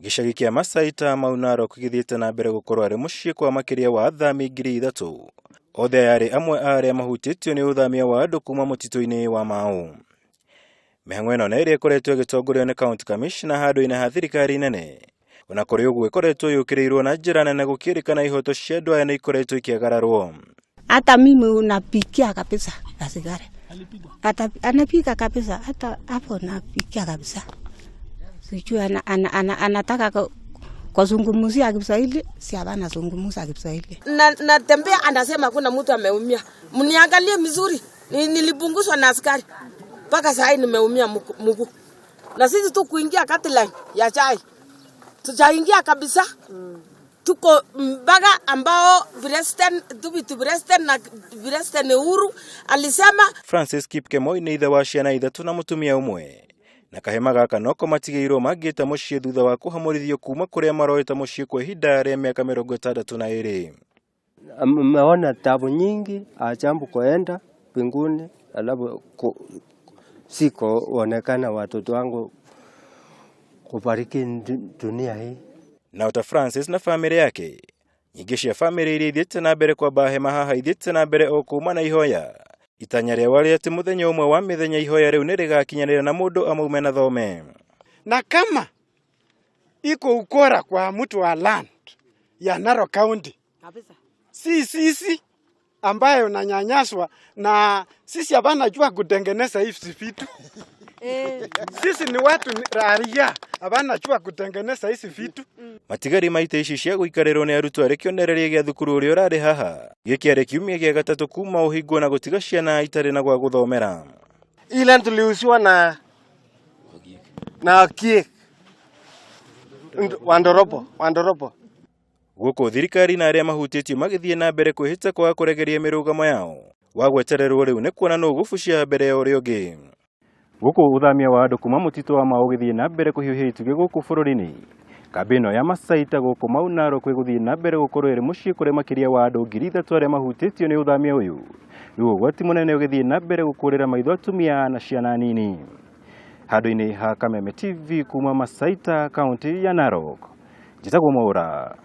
Gĩcagi kĩa Masaita Mau Narok gĩthiĩte na mbere gũkorwo arĩ mũciĩ kwa makĩria wa athami 3,000. Othe aya arĩ amwe a arĩa mahutĩtio nĩ ũthamia wa andũ kuma mũtitũ-inĩ wa Mau. Mĩhang'o ĩno nĩ ĩrĩa ĩkoretwo ĩgĩtongorio nĩ County Commissioner handũ-inĩ ha thirikari nene. Ona kũrĩ ũguo ĩkoretwo yũkĩrĩirwo na njĩra nene gũkĩrĩkana ihoto cia andũ aya nĩ ikoretwo ikĩagararwo. Hata mimi unapikia kabisa asigari. Hata anapika kabisa hata hapo napikia kabisa. Sijui ana, ana, ana, anataka kuzungumzia Kiswahili, si hapana zungumza Kiswahili. Na natembea anasema hakuna mtu ameumia. Mniangalie mzuri. Nilipunguzwa na askari. Mpaka saa hii nimeumia mguu. Na sisi tu kuingia line ya chai. Tujaingia kabisa. Tuko mpaka ambao president deputy president na president Uhuru alisema. Francis Kipkemoi nĩ ithe wa ciana ithatũ na mũtumia ũmwe na kahema gaka noko matigĩirwo mangĩta mũciĩ thutha wa kũhamũrithio kuma kũrĩa maroete mũciĩ kwa ihinda rĩa mĩaka 62. Ameona tabu nyingi, ajambu kuenda mbinguni, alafu sikuonekana watoto wangu kufariki dunia hii. Na ota Francis na famĩlĩ yake, nyingĩ cia famĩlĩ iria ithiĩte na mbere kwamba hema haha ithiĩte na mbere o kuma na ihoya itanya rĩao rĩa atĩ mũthenya ũmwe wa mĩthenya ihoya rĩu nĩ rĩgakinyanĩra na mũndũ amaume na thome. Na kama iko ukora kwa mtu wa land ya Narok County kabisa, si sisi ambayo nanyanyaswa na sisi hapana jua kutengeneza hizi vitu. Sisi ni watu raia hapana jua kutengeneza hizi vitu. Matigari ma itĩ ici cia gũikarĩrwo nĩ arutwo arĩ kĩonereria gĩa thukuru ũrĩa ũrarĩ haha. Gĩkĩ arĩ kiumia gĩa gatatũ kuma ũhingwo na gũtiga ciana itarĩ na gwa gũthomera. Ile tuliuziwa na Okiek Wandorobo Wandorobo. Gũkũ thirikari na arĩa mahutĩtio magĩthiĩ na mbere kwĩhĩta kwaga kũregeria mĩrũgamo yao wa gwetererwo rĩu nĩ kuona nũ ũgũbucia mbere ya ũrĩa ũngĩ. Gũkũ ũthamia wa andũ kuma mũtitũ wa Mau ũgĩthiĩ na mbere kũhiũhia itugĩ gũkũ bũrũri-inĩ. Kambĩ ĩno ya Masaita gũkũ Mau Narok ĩgũthiĩ na mbere gũkorwo ĩrĩ mũciĩ kũrĩa makĩria wa andũ 3,000 arĩa mahutĩtio nĩ ũthamia ũyũ. Rĩu ũgwati mũnene ũgĩthiĩ na mbere gũkũrĩra maitho atumia na ciana nini. Handũ-inĩ ha Kameme TV kuma Masaita, kaunti ya Narok. Njĩtagwo Mwaũra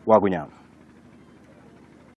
Wagunya.